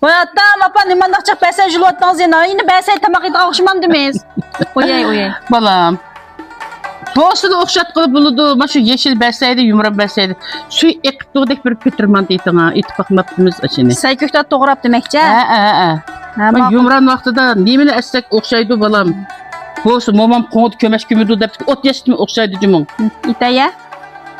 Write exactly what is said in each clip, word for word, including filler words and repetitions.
ۋاي ئاتام، ئاپا، نېمانداق جىق بەسەي جۇلۇۋاتتىڭىز يەنە؟ يەنە بەسەي تاماق يەيدىغان ئوخشىمامدىمىز؟ ئوياي، ئوياي. بالام، بولسىلا ئوخشاتقىلى بولىدۇ. مانا شۇ يېشىل بەسەيدە، يۇمران بەسەيدە سۈيى ئېقىپ تۇرغۇدەك بىر پېتىر مانتا ئېتىڭا، ئېتىپ باقماپتىمىز ئاشۇنى. سەي كۆكتات توغراپ دېمەكچى؟ ھە، ھە، ھە. ھە، ماقۇل. يۇمران ۋاقتىدا نېمىنى ئەتسەك ئوخشايدۇ، بالام. بولسا مومام قوڭۇدا كۆمەچ كۆمىدۇ دەپ ئوت ياشتىمۇ ئوخشايدۇ جۇمۇڭ. ئېتەيە.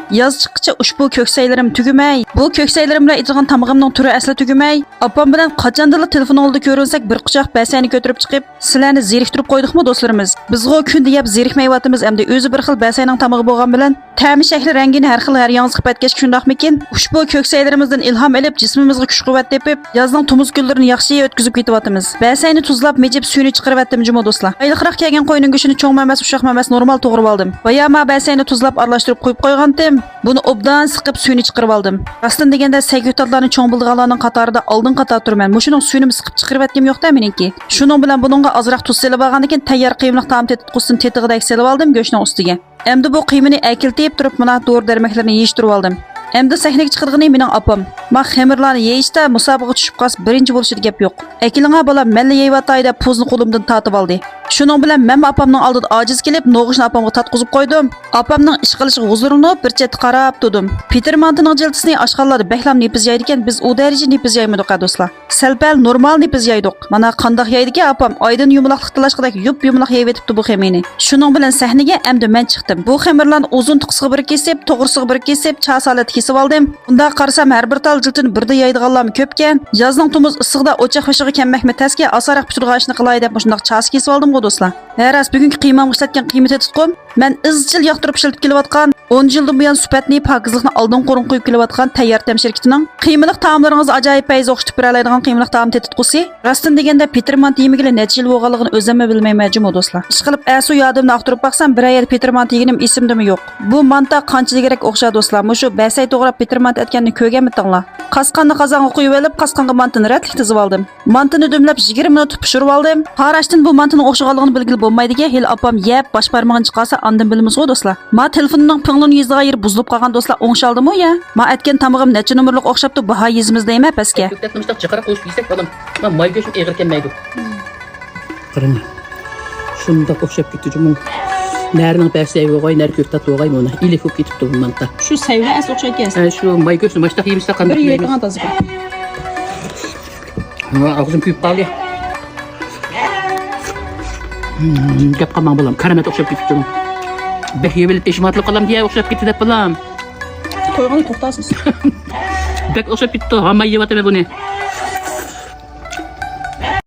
ياز چىققىچە ئۇشبۇ كۆكسەيلىرىم تۈگىمەي، بۇ كۆكسەيلىرىم بىلەن ئېتىلغان تامىقىمنىڭ تۈرى ئەسلا تۈگىمەي، ئاپام بىلەن قاچاندىلا تېلېفون ئالدىدا كۆرۈنسەك، بىر قۇچاق بەسەينى كۆتۈرۈپ چىقىپ، سىلەرنى زېرىكتۈرۈپ قويدۇقمۇ، دوستلىرىمىز؟ بىزغۇ كۈندە يەپ زېرىكمەيۋاتىمىز، ئەمدى ئۆزى بىر خىل بەسەينىڭ تامىقى بولغان بىلەن، تەمى، شەكلى، رەڭگىنى ھەر خىل، ھەر ياڭزىقىپ ئەتكەچكە شۇنداقمىكىن، ئۇشبۇ كۆكسەيلىرىمىزدىن ئىلھام ئېلىپ، جىسمىمىزغا كۈچ-قۇۋۋەت تېپىپ، يازنىڭ تومۇز كۈنلىرىنى ياخشى ئۆتكۈزۈپ كېتىۋاتىمىز. بەسەينى تۇزلاپ، مىجىپ، سۈيىنى چىقىرىۋەتتىم جۇمۇ، دوستلار. ئايلىقراق كەلگەن قوينىڭ گۆشىنى چوڭ مەمەس، ئۇششاق مەمەس، نورمال توغرىۋالدىم. بايا ما بەسەينى تۇزلاپ ئارىلاشتۇرۇپ قۇيۇپ قويغانتىم. بۇنى ئوبدان سىقىپ، سۈيىنى چىقىرىۋالدىم. راستىنى دېگەندە، سەي كۆكتاتلارنى چوڭ بىلىدىغانلارنىڭ قاتارىدا ئالدىنقى قاتاردا تۇرىمەن. مۇشۇنىڭ سۈيىنىمۇ سىقىپ چىقىرىۋەتكىنىم يوق-دە مېنىڭكى. شۇنىڭ بىلەن بۇنىڭغا ئازراق تۇز سېلىۋالغاندىن كېيىن، تەييار قىيمىلىق تائام تېتىتقۇسىنى تېتىغۇدەك سېلىۋالدىم گۆشنىڭ ئۈستىگە. ئەمدى بۇ قىيمىنى ئەكېلىپ تۇرۇپ، مانا دورا-دەرمەكلىرىنى يېيىشتۈرۈۋالدىم. ئەمدى سەھنىگە چىقىدىغىنى مېنىڭ ئاپام. ما خېمىرلارنى يېيىشتە مۇسابىقىگە چۈشۈپ قالسا، بىرىنچى بولۇشىدا گەپ يوق. ئەكېلىڭە بالام، مەنلا يەيۋاتاي دەپ پۇزنى قولۇمدىن تارتىۋالدى. شۇنىڭ بىلەن مەنمۇ ئاپامنىڭ ئالدىدا ئاجىز كېلىپ، نوغۇچنى ئاپامغا تارتقۇزۇپ قويدۇم. ئاپامنىڭ ئىش قىلىشىغا ھۇزۇرلىنىپ، بىر چەتتە قاراپ تۇردۇم. پېتىر مانتىنىڭ جىلتىسىنى ئاشخانىلاردا بەكلا نېپىز يەيدىكەن، بىز ئۇ دەرىجىدە نېپىز يەيمىدۇق ھە، دوستلار. سەل-پەل نورمال نېپىز يەيدۇق. مانا قانداق يەيدىكەن ئاپام، ئايدىن يۇمىلاقلىق تالاشقۇدەك يۇپ-يۇمىلاق يەيۋېتىپتۇ بۇ خېمىرنى. شۇنىڭ بىلەن سەھنىگە ئەمدى مەن چىقتىم. بۇ خېمىرلارنى ئۇزۇن تۇقىسىغا بىر كېسىپ، توغرىسىغا بىر كېسىپ، چاسا ھالەتتە كېسىۋالدىم. ئۇنداق قارىسام، ھەر بىر تال جىلتىنى بىردە يەيدىغانلارمۇ كۆپكەن. يازنىڭ تومۇز ئىسسىقىدا ئوچاق بېشىغا كەلمەكمۇ تەسكەن، ئاسانراق پۈتىدىغان ئىشنى قىلاي دەپ مۇشۇنداق چاسا كېسىۋالدىمغۇ، دوستلار. ھە راست، بۈگۈنكى قىيمامغا ئىشلەتكەن قىيما تېتىتقۇم مەن ئىزچىل ياقتۇرۇپ ئىشلىتىپ كېلىۋاتقان، ئون يىلدىن بۇيان سۈپەتنى، پاكىزلىقنى ئالدىنقى ئورۇنغا قويۇپ كېلىۋاتقان تەييار تەم شىركىتىنىڭ قىيمىلىق تائاملىرىڭىزنى ئاجايىپ پەيزى ئوخشىتىپ بېرەلەيدىغان قىيمىلىق تائام تېتىتقۇسى. راستىنى دېگەندە، پېتىر مانتا يېمىگىلى نەچچە يىل بولغانلىقىنى ئۆزۈممۇ بىلمەيمەن جۇمۇ، دوستلار. ئىشقىلىپ، ئەسۇ يادىمنى ئاختۇرۇپ باقسام، بىرەر يەردە پېتىر مانتا يېگىنىم ئېسىمدىمۇ يوق. بۇ مانتا قانچىلىك ئوخشايدۇ، دوستلار؟ مۇشۇ بەسەي توغراپ پېتىر مانتا ئەتكەننى كۆرگەنمىدىڭلار؟ قاسقاننى قازانغا قۇيۇۋېلىپ، قاسقانغا مانتىنى رەتلىك تىزىۋالدىم. مانتىنى دۈملەپ يىگىرمە مىنۇت پىشۇرۇۋالدىم. قاراشتىن بۇ مانتىنىڭ ئوخشىغانلىقىنى بىلگىلى بولمايدىكەن، ھېلى ئاپام يەپ، باش بارمىقىنى چىقارسا، ئاندىن بىلىمىزغۇ، دوستلار. ما تېلېفوننىڭ پىڭلىنى يېزىدىغان يېرى بۇزۇلۇپ قالغان، دوستلار، ئوڭشالدىمۇ يا؟ ما ئەتكەن تامىقىم نەچچە نومۇرلۇق ئوخشاپتۇ، باھا يېزىمىز دەيمەن پەسكە. كۆكتاتنى مۇشتاق جىقراق قويۇپ يېسەك، بالام، ما ماي گۆشمۇ ئېغىر كەلمەيدۇ. قاراڭ. شۇنداق ئوخشاپ كېتىدۇ جۇمۇ. نەرىنىڭ بەسەي بولغاي، نەر كۆكتات بولغاي، مانا ئېلىك بولۇپ كېتىپتۇ بۇ مانتا. شۇ سەۋلە ئەس ئوخشايدىكەن. ھە، شۇ ماي گۆشنى ماشتاق يېمىسە قانداق يەيمىز؟ ھە، ئاغزىم كۆيۈپ قالدى. مم، گەپ قىلماڭ بالام، كارامەت ئوخشاپ كېتىپتۇ. بەك يېۋىلىپ بېشىم ئاتىلىپ قالامدۇ يا، ئوخشاپ كېتىدۇ دەپ بالام. تويغىنى توختاسىز. بەك ئوخشاپ كېتىپتۇ، ھاماي يەۋاتىمەن بۇنى.